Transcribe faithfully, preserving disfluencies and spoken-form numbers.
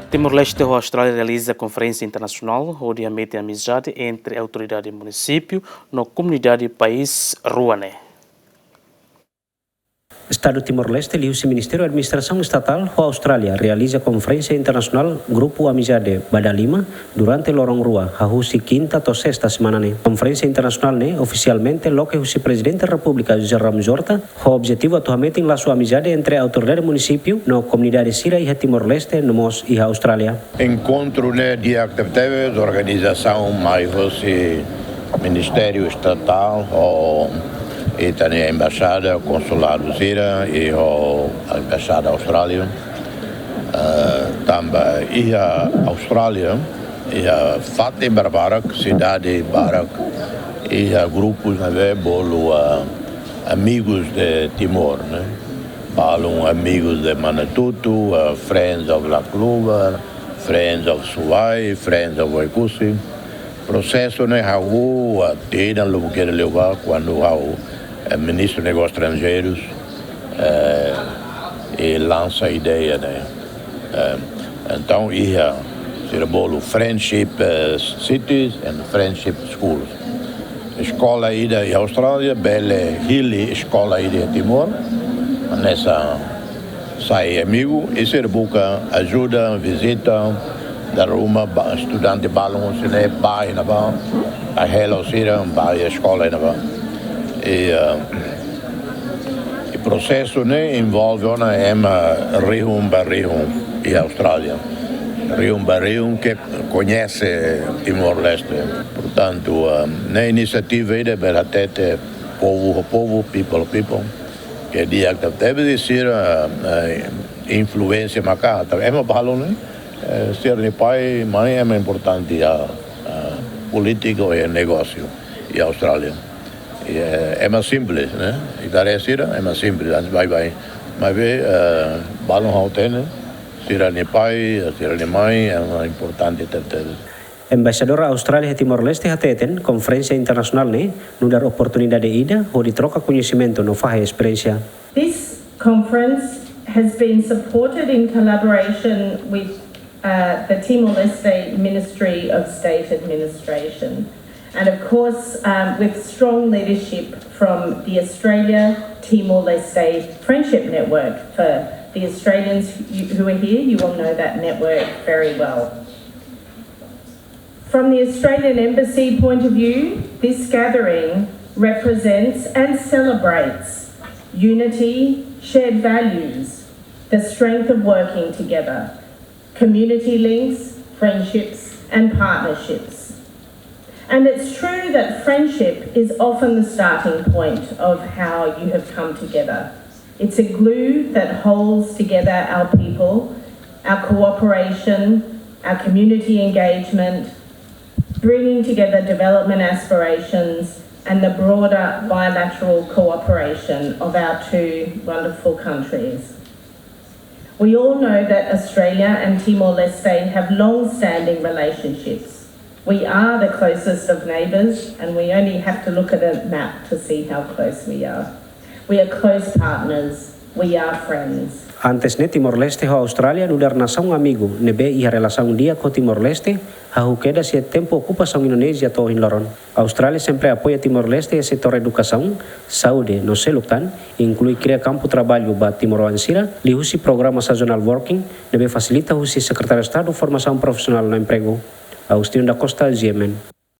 Timor-Leste ho Austrália realiza konferénsia internasionál hodi hametin amizade entre autoridade munisípiu no komunidade país rua ne'e. Estadu Timor-Leste liuhusi Ministériu Administrasaun Estatál ho Austrália realiza konferénsia internasionál Grupu Amizade ba dala lima durante loron rua, hahú husi kinta to'o sesta semana ne'e. Konferénsia internasionál ne'e ofisialmente loke husi Prezidente Repúblika José Ramos Horta, ho objetivu atu hametin lasu amizade entre autoridade munisípiu no komunidade sira iha Timor-Leste no mós iha Austrália. Enkontru ne'e di'ak tebetebes, organizasaun mai husi Ministériu Estatál ho ita-nia embaixada, konsuladu sira, i ho embaixada Austrália. Eh, tanba iha Austrália, iha fatin barbarak, sidade barak, iha grupu ne'ebé bolu, eh, Amigos de Timor, ne'e? Balun Amigos de Manatuto, eh, Friends of Lacluva, Friends of Suai, Friends of Oekusi. Prosesu ne'e ha'u, eh, tinan lubuk ida liubá, kuandu ha'u, eh, Ministru Negósius Estranjeirus, eh, i lansa ideia ne'e. Eh, entaun, iha, sira bolu Friendship, eh, Cities and Friendship Schools. Eskola ida iha Austrália bele hili eskola ida iha Timor, hanesan sai amigu, i sira buka ajuda, vizita, dala ruma ba, estudante balun husi ne'e bá iha ne'ebá, hela sira bá iha eskola iha ne'ebá. I, eh, i prosesu ne'e envolve ona ema rihun ba rihun iha Austrália. Rihun ba rihun ke koñese Timor-Leste. Portantu, eh, ne'e inisiativa ida bele hatete povu ho povu, people ho people, ke di'ak tebetebes, i sira, eh, influénsia maka'as. Tanba ema balun ne'e, eh, sira-nia pai, mãe ema importante iha, eh, polítika ou iha negósiu iha Austrália. I, eh, ema simples, ne'e? Ita haree sira, ema simples, antes baibain. Maibé, eh, balun ha'u hatene, sira-nia pai, sira-nia mãe, ema importante tebetebes. Embaixadora Austrália iha Timor-Leste hateten, konferénsia internasionál ne'e nu'udar oportunidade ida hodi troka koñesimentu no fahe esperiénsia. This conference has been supported in collaboration with, uh, the Timor-Leste Ministry of State Administration, and of course, um, with strong leadership from the Australia Timor-Leste Friendship Network. For the Australians who, who are here, you will know that network very well. From the Australian Embassy point of view, this gathering represents and celebrates unity, shared values, the strength of working together, community links, friendships, and partnerships. And it's true that friendship is often the starting point of how you have come together. It's a glue that holds together our people, our cooperation, our community engagement, bringing together development aspirations and the broader bilateral cooperation of our two wonderful countries. We all know that Australia and Timor-Leste have long-standing relationships. We are the closest of neighbours, and we only have to look at a map to see how close we are. We are close partners. We are friends. Antes ne'e Timor-Leste ho Austrália nu'udar nasaun amigu ne'ebé iha relasaun di'ak ho Timor-Leste, hahú kedas iha tempu okupasaun Indonézia to'o ohin loron. Austrália sempre apoia Timor-Leste iha setór edukasaun, saúde no seluk tan, inklui kria kampu traballu ba timoroan sira, liuhusi programa Sazonal Working, ne'ebé fasilita husi Sekretáriu Estadu Formasaun Profisionál no Empregu. Agostinho da Costa, G M N.